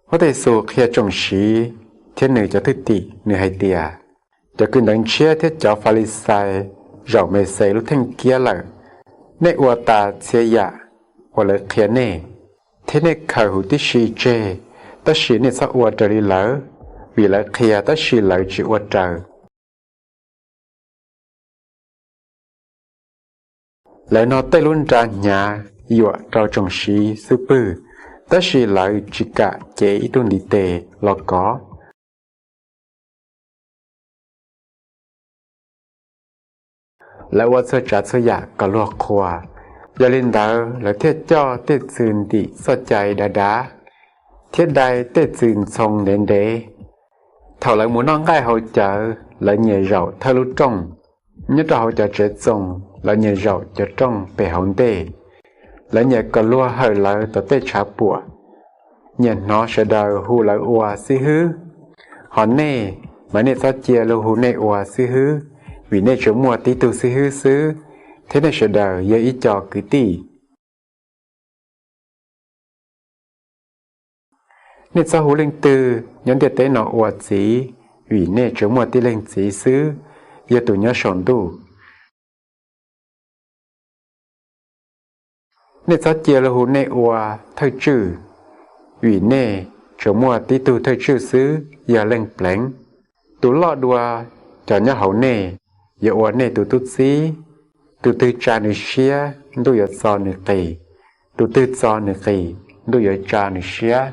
Huab Tais Xus qhia tsoom sid thiab nws cov thwj tim, nws hais tias, Cov kws ntawv ntshiab thiab cov Falixais zaum Mexes lub theej kiab lawm. Nej ua tas txhia yam uas lawv qhia nej, thiab nej khaws huv tib si tseg, tab sis nej txhob ua raws li lawv, vim lawv qhia tab sis lawv tsis ua raws. Lawv nog tej lub nra hnyav yuam rau tsoom sid xub pwg, tab sis lawv tsis kam cev ib tug ntiv tes los kov. Lawv ua txhua tsav txhua yam kom luag qhuas, yog li ntawd lawv thiaj coj tej txwm ntim txoj cai dav dav, thiab dai tej txwm ntxhoo ntev ntev. Thaum lawv mus noj nqaij haus cawv, lawv nyias zaum thawj lub rooj. Nyob rau hauv cov tsev txoos, lawv nyias zaum cov rooj pem hauv ntej. Lawv nyiam kom luag hawm lawv tom tej tshav puam, nyiam hnov sawv daws hu lawv ua xib hwb. Hos nej, mas nej txhob cia luag hu nej ua xib hwb, vim nej tsuas muaj tib tug xib hwb xwb, thiab nej sawv daws yog ib co kwv tij. Nej txhob hu leej twg nyob ntiaj teb no ua txiv, vim nej tsuas muaj tib leeg txiv xwb, yog tus nyob saum ntuj. Nej txhob cia luag hu nej ua thawj tswj, vim nej tsuas muaj tib tug thawj tswj xwb, yog Leej Pleev. Tus loj dua cov nyob hauv nej yuav ua nej tus tub txib. Tus twg tsa nws siab, ntuj yuav txo nws qis; tus twg txo nws qis, ntuj yuav tsa nws siab.